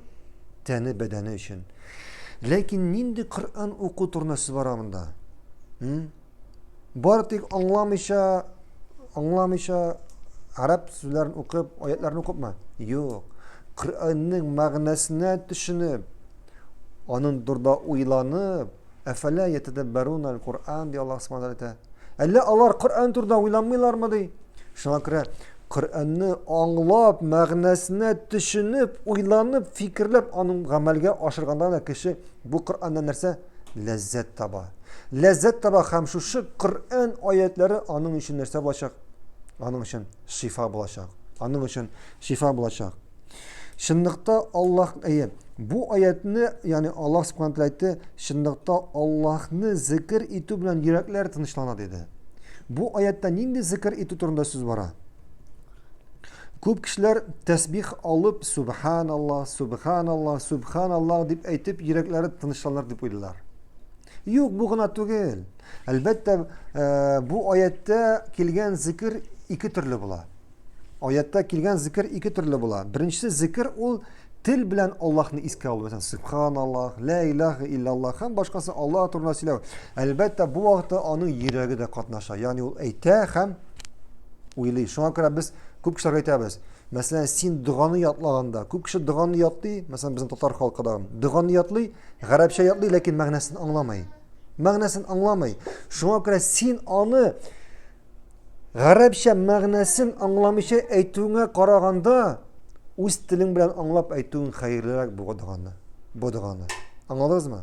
тәне, бәдәне өчен. Ләкин нинди Коръән уку турында сүз бара монда? Бары тик аңламыйча, аңламыйча, Гарәп сүзләрен укып, аятларны укыпмы? Юк. Коръәннең мәгънәсенә төшенеп, аның турында уйланып, әфәлә ятәдәббәрун аль-Коръән ди Аллаһ Субхану әйтә. Әллә алар Коръән турында уйланмыйлармы ди? Шуңа күрә Коръәнне аңлап, мәгънәсенә төшенеп, уйланып, фикерләп, аның гамәлгә ашырганда гына кеше бу Коръәннән нәрсә? Ләззәт таба. Ләззәт таба һәм шушы Коръән аятлары аның өчен нәрсә булачак? Аның өчен шифа булачак. Аның өчен шифа булачак. Чынлыкта Аллаһ, әйе, бу аятны, ягъни Аллаһ субхана тәгалә әйтте, чынлыкта Аллаһны зикр итү белән йөрәкләр тынычлана диде. Бу аятта нинди зикр итү турында сүз бара? Күп кешеләр тәсбих алып субханаллаһ, субханаллаһ, субханаллаһ дип әйтеп йөрәкләре тынычланыр дип уйлыйлар. Юк, бу гына түгел. Әлбәттә, э, бу аятта килгән зикр ике төрле була. Аятта килгән зикер ике төрле була. Беренчесе зикер ул тел белән Аллаһны искә алу, мәсәлән, субханаллаһ, ла илаһа иллаллаһ һәм башкасы Аллаһ турында сөйләү. Әлбәттә, бу вакытта аның йөрәге дә катнаша. Ягъни ул әйтә һәм уйлый. Шуңа күрә без күп кешеләргә әйтәбез. Мәсәлән, син доганы ятлаганда, күп кеше доганы ятлый, мәсәлән, безнең татар халкы да доганы ятлый, гарәпчә ятлый, ләкин мәгънәсен аңламый. Мәгънәсен аңламый. Шуңа күрә син аны Гарәпчә мәгънәсен аңламыйча әйтүеңә караганда, үз телең белән аңлап әйтүең хәерлерәк бу доганы. Бу доганы. Аңладыгызмы?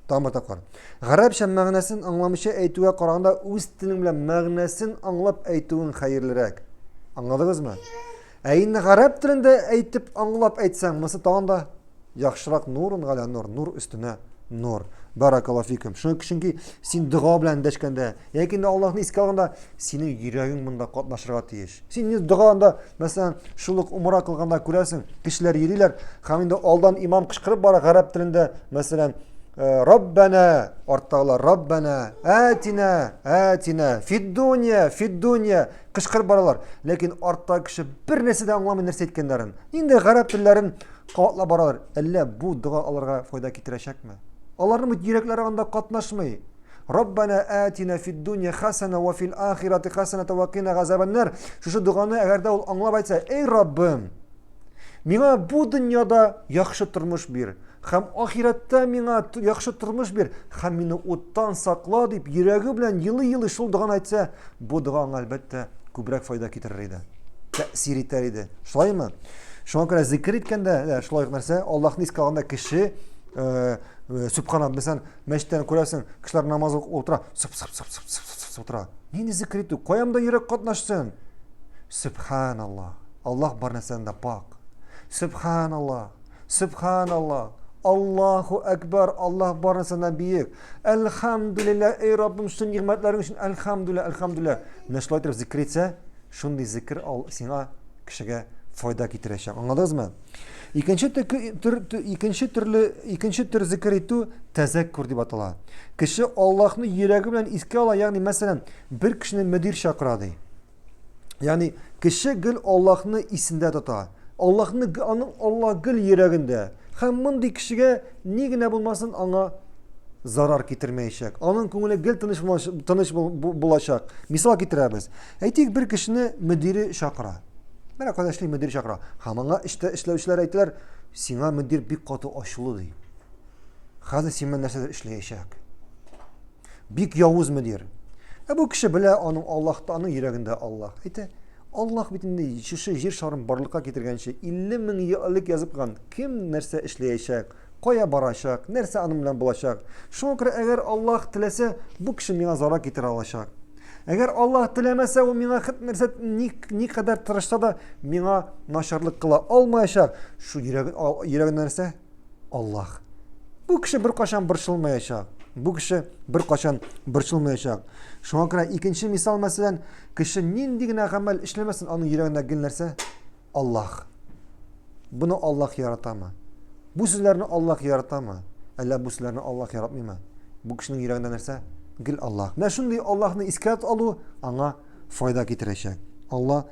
Тагын бер тапкыр. Гарәпчә мәгънәсен аңламыйча әйтүгә караганда, үз телең белән мәгънәсен аңлап әйтүең хәерлерәк. Аңладыгызмы? Ә инде гарәп телендә әйтеп аңлап әйтсәң, монысы тагын да Яхшырак нурун галя нур, нур өстенә нур. Баракаллаһу фикум. Шуны чөнки син дога белән дәшкәндә, яки инде Аллаһны искә алганда, синең йөрәгең монда катнашырга тиеш. Син инде доганда, мәсәлән, шул ук умра кылганда күрәсең, кешеләр йөриләр, һәм инде алдан имам кычкырып бара гарәп телендә, мәсәлән, э, Раббана, арттагылар Раббана, атина, атина, фид дунья, фид дунья кычкырып баралар. Ләкин арттагы кеше бер нәрсә дә аңламый нәрсә әйткәннәрен. Инде гарәп телләрен Кабатлап баралар. Әллә бу дога аларга файда китерәчәкме? Аларның бит йөрәкләре анда катнашмый. Раббана атина фид дунья хасана ва фил ахирати хасана ва кина газабаннар. Шушы доганы әгәр дә ул аңлап әйтсә, эй Раббым, миңа бу дөньяда яхшы тормыш бир һәм ахирәттә миңа яхшы тормыш бир һәм мине уттан сакла дип йөрәге белән елый-елый шул доганы әйтсә, бу дога аңа әлбәттә күбрәк файда китерер иде. Тәэсир итәр иде. Шулаймы? Шуңа күрә зикер иткәндә дә шулай ук нәрсә, Аллаһны искә алганда кеше э, э, сүбхана, мәсәлән, мәчеттән күрәсең, кешеләр намаз укып утыра, сып сып сып сып сып сып утыра. Нинди зикер итү? Кая монда йөрәк катнашсын? Сүбханаллаһ. Аллаһ бар нәрсәдән дә пак. Сүбханаллаһ. Сүбханаллаһ. Аллаһу әкбәр, Аллаһ бар нәрсәдән биек. Әлхәмдүлилләһ, эй Раббым, шул нигъмәтләрең өчен әлхәмдүлилләһ, әлхәмдүлилләһ. Менә шулай итеп зикер итсә, шундый зикер ал сиңа кешегә файда китерәчәк. Аңладыгызмы? Икенче төр, икенче төрле, икенче төр зикер итү тәзәккүр дип атала. Кеше Аллаһны йөрәге белән искә ала, ягъни мәсәлән, бер кешене мөдир чакыра ди. Ягъни кеше гел Аллаһны исендә тота. Аллаһны аның Аллаһ гел йөрәгендә. Һәм мондый кешегә ни генә булмасын аңа зарар китермәячәк. Аның күңеле гел тыныч тыныч булачак. Мисал китерәбез. Әйтик, бер кешене мөдире чакыра. Менә кайда эшли мөдир чакыра. Һәм аңа эштә эшләүчеләр әйтәләр, сиңа мөдир бик каты ачулы ди. Хәзер син менә нәрсәдер эшләячәк. Бик явыз мөдир. Ә бу кеше белә, аның Аллаһта, аның йөрәгендә Аллаһ. Әйтә, Аллаһ бит инде шушы җир шарын барлыкка китергәнче 50 мең ел элек язып куйган, кем нәрсә эшләячәк, кая барачак, нәрсә аның белән булачак. Шуңа күрә әгәр Аллаһ теләсә, бу кеше миңа зарар китерә алачак. Әгәр Аллаһ теләмәсә, ул миңа хет нәрсә ни, никадәр тырышса да, миңа начарлык кыла алмаячак. Шу йөрәге, йөрәгендә нәрсә? Аллаһ. Бу кеше беркайчан борчылмаячак. Бу кеше беркайчан борчылмаячак. Шуңа күрә икенче мисал, мәсәлән, кеше нинди генә гамәл эшләмәсен, аның йөрәгендә гел нәрсә? Аллаһ. Буны Аллаһ яратамы? Бу сүзләрне Аллаһ яратамы? Әллә бу сүзләрне Аллаһ яратмыймы? Бу кешенең йөрәгендә нәрсә? Гел Аллаһ. Менә шундый Аллаһны искә алу аңа файда китерәчәк. Алла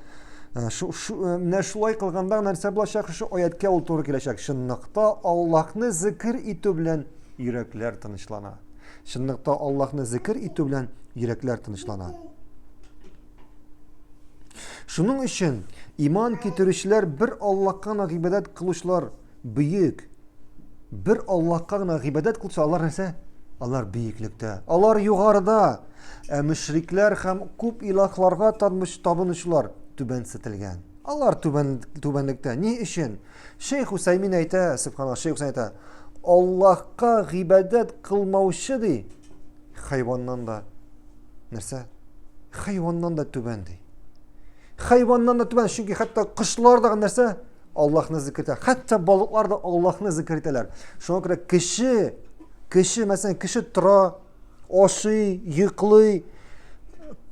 э, шу, шу, э, менә шулай кылганда нәрсә булачак? Шушы аяткә ул туры киләчәк. Чынлыкта Аллаһны зикер итү белән йөрәкләр тынычлана. Чынлыкта Аллаһны зикер итү белән йөрәкләр тынычлана. Шуның өчен иман китерүчеләр бер Аллаһка гына гыйбадәт кылучылар бөек. Бер Аллаһка гына гыйбадәт кылучылар алар нәрсә? Алар бөеклектә. Алар югарыда. Ә мөшрикләр һәм күп илаһларга табынучылар түбәнсетелгән. Алар түбән, түбәнлектә. Ни өчен? Шейх Усаймин әйтә, субханаллах, Шейх Усаймин әйтә, Аллаһка гыйбадәт кылмаучы ди, хайваннан да нәрсә? Хайваннан да түбән ди. Хайваннан да түбән, чөнки хәтта кошлар да нәрсә? Аллаһны зикр итә. Хәтта балыклар да Аллаһны зикр итәләр. Шуңа күрә кеше, кеше, мәсәлән, кеше тора, ашый, йоклый,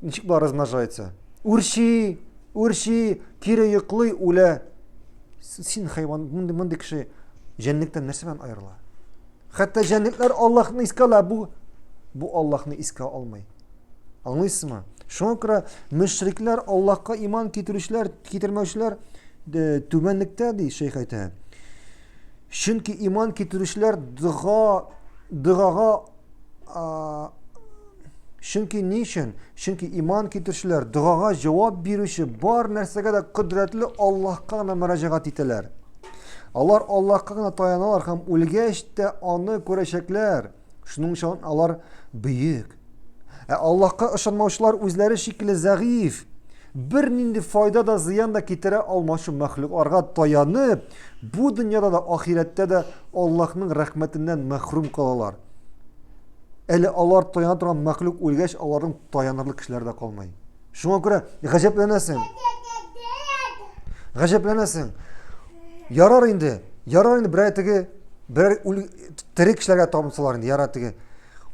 ничек бар размножается? Үрчи, үрчи, кире йоклый, үлә. Син хайван, мондый, мондый кеше җәнлектән нәрсә белән аерыла? Хәтта җәнлекләр Аллаһны искә ала, бу бу Аллаһны искә алмый. Аңлыйсызмы? Шуңа күрә мөшрикләр Аллаһка иман китерүчеләр, китермәүчеләр түбәнлектә ди шейх әйтә. Чөнки иман китерүчеләр дога догага Чөнки ни өчен? Чөнки иман китерүчеләр догага җавап бирүче бар нәрсәгә дә кодрәтле Аллаһка гына мөрәҗәгать итәләр. Алар Аллаһка гына таяналар һәм үлгәч тә аны күрәчәкләр. Шуның өчен алар бөек. Ә Аллаһка ышанмаучылар үзләре шикелле зәгыйф, бернинди файда да зыян да китерә алмаучы мәхлукларга таянып, бу дөньяда да, ахирәттә дә Аллаһның рәхмәтеннән мәхрүм калалар. Әле алар таяна торган мәхлук үлгәч, аларның таянырлык кешеләре дә калмый. Шуңа күрә гаҗәпләнәсең. Гаҗәпләнәсең. Ярар инде, ярар инде берәр теге берәр тере кешеләргә табынсалар инде, ярар теге.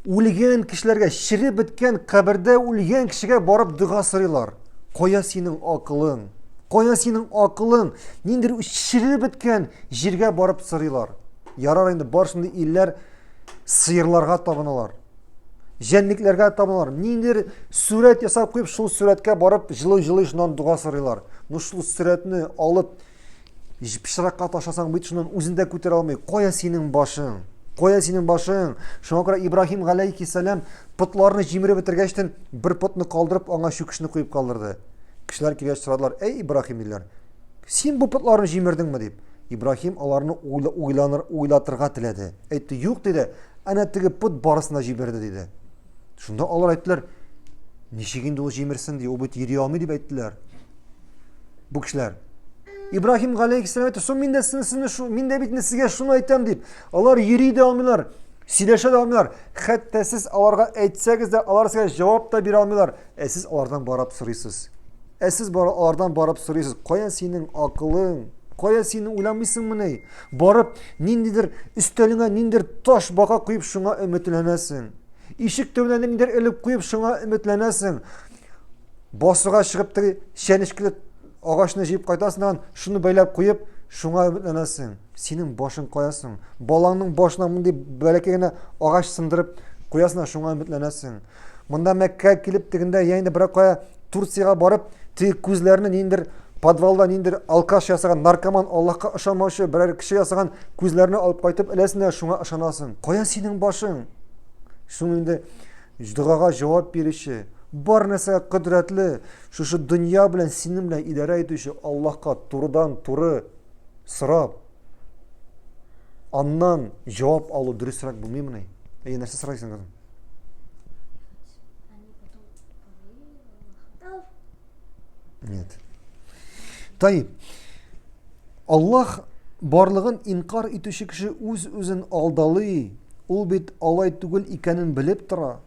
Үлгән кешеләргә, череп беткән кабердә үлгән кешегә барып дога сорыйлар. Кая синең акылың? Кая синең акылың? Ниндидер череп беткән җиргә барып сорыйлар. Ярар инде бар шундый илләр сыерларга табыналар. Җәнлекләргә табыналар. Ниндидер сурәт ясап куеп, шул сурәткә барып җылый-җылый шуннан дога сорыйлар. Ну шул сурәтне алып Пычракка ташласаң бит шуннан үзен дә күтәрә алмый. Кая синең башың? Кая синең башың? Шуңа күрә Ибраһим галәйһиссәлам потларны җимереп бетергәчтен бер потны калдырып, аңа чүкечне куеп калдырды. Кешеләр килгәч сорадылар: "Әй Ибраһим, диләр. Син бу потларны җимердеңме?" дип. Ибраһим аларны уйланыр, уйлатырга теләде. Әйтте: "Юк", диде. Әнә теге пот барысын да җибәрде, диде. Шунда алар әйттеләр: "Ничек инде ул җимерсен ди, ул бит йөри алмый", дип әйттеләр. Бу кешеләр. Ибраһим галәйһиссәлам әйтте, "Соң мин дә сезне, мин дә бит сезгә шуны әйтәм" дип. Алар йөри дә алмыйлар, сөйләшә дә алмыйлар. Хәтта сез аларга әйтсәгез дә, алар сезгә җавап та бирә алмыйлар. Ә сез алардан барып сорыйсыз. Ә сез алардан барып сорыйсыз, кая синең акылың? Кая син уйламыйсыңмыни? Барып, ниндидер өстәлеңә ниндидер таш бака куеп шуңа өметләнәсең. Ишек төбенә ниндидер элеп куеп шуңа өметләнәсең. Басуга чыгып теге чәнечкеле агачны җыеп кайтасың да, шуны бәйләп куеп, шуңа өметләнәсең. Синең башың кая соң? Балаңның башына мондый бәләкәй генә агач сындырып куясың да, шуңа өметләнәсең. Монда Мәккәгә килеп тегендә я инде берәр кая Турциягә барып, теге күзләрне ниндидер подвалда ниндидер алкаш ясаган, наркоман, Аллаһка ышанмаучы берәр кеше ясаган күзләрне алып кайтып эләсең дә шуңа ышанасың. Кая синең башың? Шуның инде догага җавап бирүче, бар нәрсәгә кодрәтле, шушы дөнья белән синең белән идарә итүче Аллаһка турыдан-туры сорап, аннан җавап алу дөресрәк булмыймыни? Әйе, нәрсә сорайсың, кызым? Нет. Таиб. Аллаһ барлыгын инкар итүче кеше үз-үзен алдалый. Ул бит алай түгел икәнен белеп тора.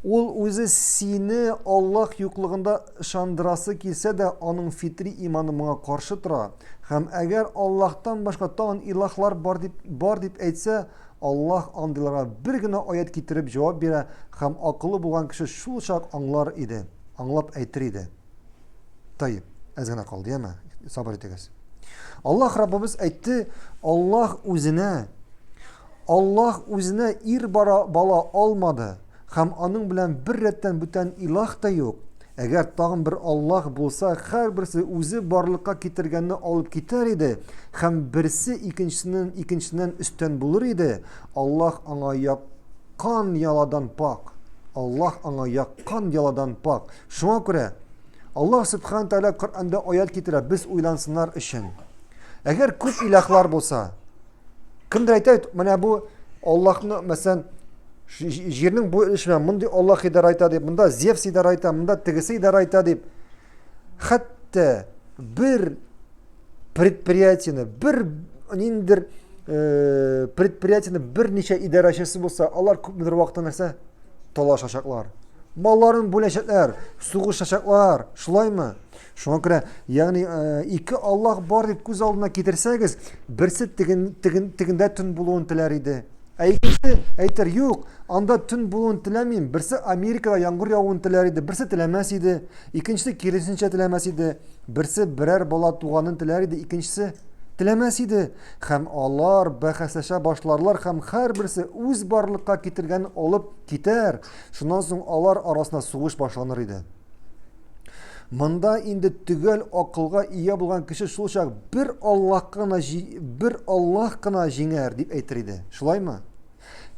Ул үзе сине Аллаһ юклыгында ышандырасы килсә дә, аның фитри иманы моңа каршы тора. Һәм әгәр Аллаһтан башка тагын илаһлар бар дип, бар дип әйтсә, Аллаһ андыйларга бер генә аять китереп җавап бирә һәм акыллы булган кеше шул чак аңлар иде, аңлап әйтер иде. Таиб, әз генә калды, яме? Сабыр итегез. Аллаһ Раббыбыз әйтте, Аллаһ үзенә Аллаһ үзенә ир бара бала алмады һәм аның белән бер рәттән бүтән илаһ та юк. Әгәр тагын бер Аллаһ булса, һәрберсе үзе барлыкка китергәнне алып китәр иде һәм берсе икенчесеннән икенчесеннән өстен булыр иде. Аллаһ аңа яккан яладан пак. Аллаһ аңа яккан яладан пак. Шуңа күрә. Аллаһ Субхану Тәгалә Коръәндә аят китерә, без уйлансыннар өчен. Әгәр күп илаһлар булса, кемдер әйтә, менә бу Аллаһны, мәсәлән, җирнең бу өлешенә мондый Аллаһ идарә итә дип, монда Зевс идарә итә, монда тегесе идарә итә дип, хәтта бер предприятиене, бер ниндидер э, предприятиене берничә идарәчесе булса, алар күпмедер вакытта нәрсә? Талашачаклар. Малларын бүләчәкләр, сугышачаклар. Шулаймы? Шуңа күрә, ягъни э, ике Аллаһ бар дип күз алдына китерсәгез, берсе теген, теген, тегендә төн булуын теләр иде. Ә икенчесе әйтер, юк, анда төн булуын теләмим. Берсе Америкада яңгыр явуын теләр иде, берсе теләмәс иде. Икенчесе киресенчә теләмәс иде. Берсе берәр бала туганын теләр иде, икенчесе теләмәс иде. Һәм алар бәхәсләшә башларлар һәм һәрберсе үз барлыкка китергәнен алып китәр. Шуннан соң алар арасында сугыш башланыр иде. Монда инде төгәл акылга ия булган кеше шул чак бер Аллаһ кына бер Аллаһ кына җиңәр дип әйтер иде. Шулаймы?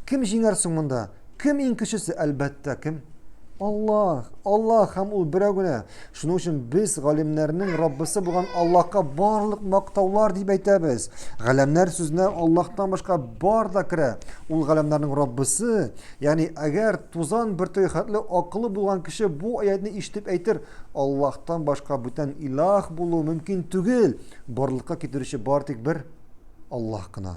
Кем җиңәр соң монда? Кем иң көчлесе? Әлбәттә, кем? Аллаһ, Аллаһ һәм ул берәү генә. Шуның өчен без галимнәрнең Раббысы булган Аллаһка барлык мактаулар дип әйтәбез. Галәмнәр сүзенә Аллаһтан башка бар да керә. Ул галәмнәрнең Раббысы. Ягъни, әгәр тузан бөртеге хәтле акылы булган кеше бу аятьне ишетеп әйтер, Аллаһтан башка бүтән илаһ булу мөмкин түгел. Барлыкка китерүче бар тик бер Аллаһ кына.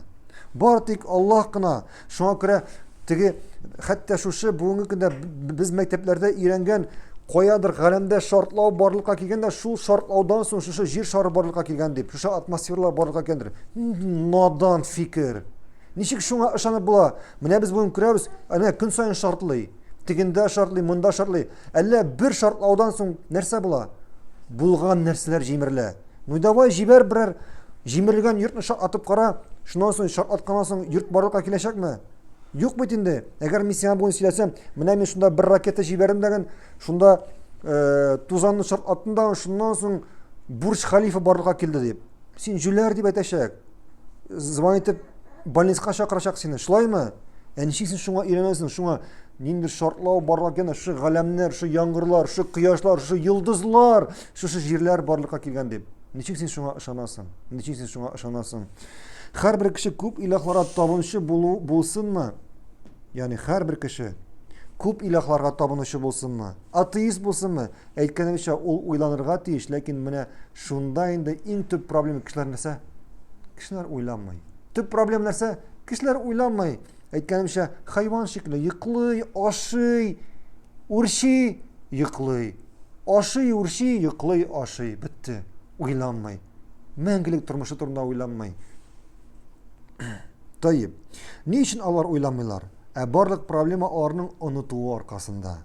Бар тик Аллаһ кына. Шуңа күрә теге хәтта шушы бүгенге көндә без мәктәпләрдә өйрәнгән каядыр галәмдә шартлау барлыкка килгән дә шул шартлаудан соң шушы җир шары барлыкка килгән дип, шушы атмосфералар барлыкка килгәндер. Надан фикер. Ничек шуңа ышанып була? Менә без бүген күрәбез, әнә көн саен шартлый. Тегендә шартлый, монда шартлый. Әллә бер шартлаудан соң нәрсә була? Булган нәрсәләр җимерелә. Ну давай җибәр берәр җимерелгән йортны шартлатып кара. Шуннан соң шартлатканнан соң йорт барлыкка киләчәкме? Юк бит инде. Әгәр мин сиңа бүген сөйләсәм, менә мин шунда бер ракета җибәрдем дәген, шунда э, тузанны шартлаттым да, шуннан соң Бурдж Халифа барлыкка килде дип. Син җүләр дип әйтәчәк. Звон итеп больницага чакырачак сине. Шулаймы? Ә ничек син шуңа өйрәнәсең? Шуңа ниндидер шартлау барлыкка килгән, шушы галәмнәр, шушы яңгырлар, шушы кояшлар, шушы йолдызлар, шушы җирләр барлыкка килгән дип. Ничек син шуңа ышанасың? Ничек син шуңа ышанасың? Һәрбер кеше күп илаһларга табынучы булу булсынмы? Ягъни һәрбер кеше күп илаһларга табынучы булсынмы? Атеист булсынмы? Әйткәнемчә, ул уйланырга тиеш, ләкин менә шунда инде иң төп проблема кешеләр нәрсә? Кешеләр уйланмый. Төп проблема нәрсә? Кешеләр уйланмый. Әйткәнемчә, хайван шикелле йоклый, ашый, үрчи, йоклый. Ашый, үрчи, йоклый, ашый. Бетте. Уйланмый. Мәңгелек тормышы турында уйланмый. Таип. Ни өчен алар уйламыйлар? Ә барлык проблема аларның онытуы аркасында.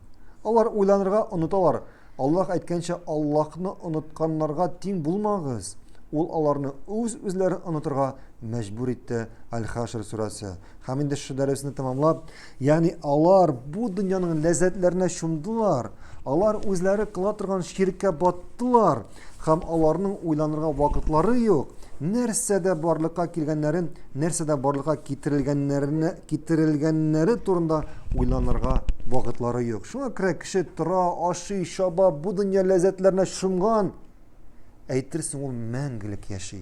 Алар уйланырга оныталар. Аллаһ әйткәнчә, Аллаһны онытканнарга тиң булмагыз. Ул аларны үз-үзләрен онытырга мәҗбүр итте. Аль-Хашр сүрәсе. Һәм инде шушы дәресне тәмамлап, ягъни алар бу дөньяның ләззәтләренә чумдылар. Алар үзләре кыла торган ширккә баттылар һәм аларның уйланырга вакытлары юк. Нәрсәдә барлыкка килгәннәрен, нәрсәдә барлыкка китерелгәннәренә китерелгәннәре турында уйланырга вакытлары юк. Шуңа күрә кеше тора, ашый, чаба, бу дөнья ләззәтләренә чумган. Әйтерсең, ул мәңгелек яши.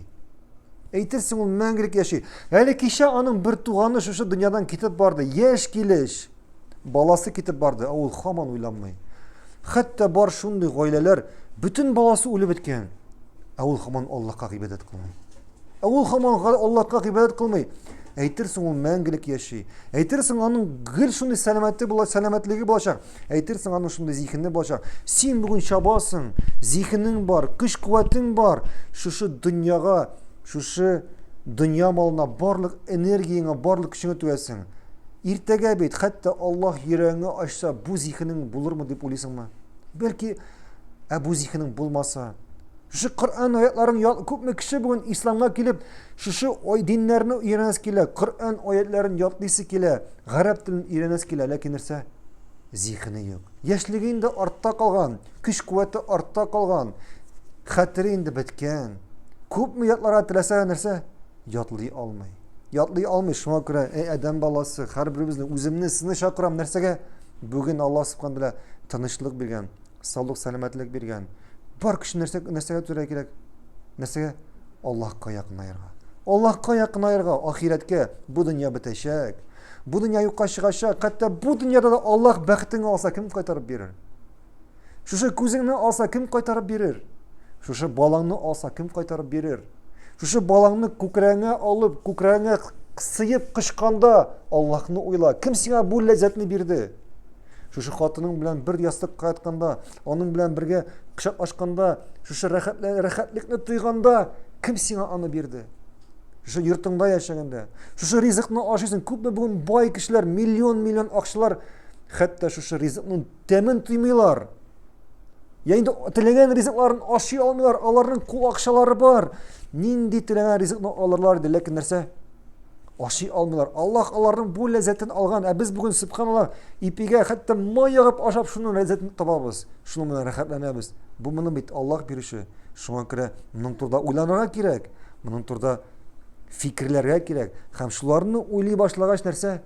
Әйтерсең, ул мәңгелек яши. Әле кичә аның бер туганы шушы дөньядан китеп барды, яшь килеш. Баласы китеп барды, ә ул һаман уйланмый. Хәтта бар шундый гаиләләр, бөтен баласы үлеп беткән, ә ул һаман Аллаһка гыйбадәт кылмый. Ә ул һаман Аллаһка гыйбадәт кылмый. Әйтерсең, ул мәңгелек яши. Әйтерсең, аның гел шундый сәламәте була, сәламәтлеге булачак. Әйтерсең, аның шундый зиһене булачак. Син бүген чабасың, зиһенең бар, көч-куәтең бар. Шушы дөньяга, шушы дөнья малына барлык энергияңә, барлык көчеңә түгәсең. Иртәгә бит, хәтта Аллаһ йөрәгеңә ачса, бу зиһенең булырмы дип уйлыйсыңмы? Бәлки, ә бу зиһенең булмаса, Шушы Коръән аятларын күпме кеше бүген исламга килеп, шушы ай диннәрне өйрәнәсе килә, Коръән аятларын ятлыйсы килә, гарәп телен өйрәнәсе килә, ләкин нәрсә? Зиһене юк. Яшьлеге инде артта калган, көч-куәте артта калган, хәтере инде беткән. Күпме ятларга теләсә нәрсә? Ятлый алмый. Ятлый алмый, шуңа күрә, әй адәм баласы, һәрберебезне үземне, сезне чакырам нәрсәгә? Бүген Аллаһ субхана тынычлык биргән, саулык, сәламәтлек биргән. Бар көчне нәрсә, нәрсәгә төзергә кирәк? Нәрсәгә? Аллаһка якынаерга. Аллаһка якынаерга, ахирәткә. Бу дөнья бетәчәк. Бу дөнья юкка чыгачак. Хәтта бу дөньяда да Аллаһ бәхетеңне алса, кем кайтарып бирер? Шушы күзеңне алса, кем кайтарып бирер? Шушы балаңны алса, кем кайтарып бирер? Шушы балаңны күкрәгеңә алып, күкрәгеңә сыеп кычканда Аллаһны уйла. Кем сиңа бу ләззәтне бирде? Шушы хатының белән бер ястыкка ятканда, аның белән бергә кочаклашканда, шушы рәхәтлекне тойганда, кем сиңа аны бирде? Шушы йортыңда яшәгәндә, шушы ризыкны ашыйсың, күпме бүген бай кешеләр, миллион-миллион акчалар, хәтта шушы ризыкның тәмен тоймыйлар. Я инде теләгән ризыкларын ашый алмыйлар, аларның кул акчалары бар. Нинди теләгән ризыкны алырлар иде, ләкин нәрсә? Ашый алмыйлар. Аллаһ аларның бу ләззәтен алган. Ә без бүген субханаллаһ ипигә хәтта май ягып ашап шуның ләззәтен табабыз. Шуның белән рәхәтләнәбез. Бу моны бит Аллаһ бирүче. Шуңа күрә моның турында уйланырга кирәк. Моның турында фикерләргә кирәк. Һәм шуларны уйлый башлагач нәрсә?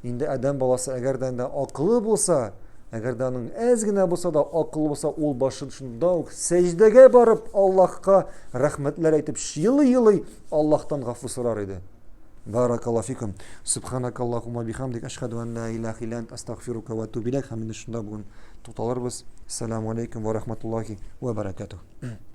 Инде адәм баласы әгәр дә инде акылы булса, әгәр дә аның әз генә булса да акылы булса, ул башын шунда ук сәҗдәгә барып Аллаһка рәхмәтләр әйтеп, елый-елый Аллаһтан гафу сорар иде. Баракаллаһу фикум. Субханакаллахумма бихамдик ашхаду ан ла илаха илля ант астагфирука ва атубу иләйк. Һәм инде шунда бүген тукталырбыз. Ассаламу алейкум ва рахматуллахи ва баракатух.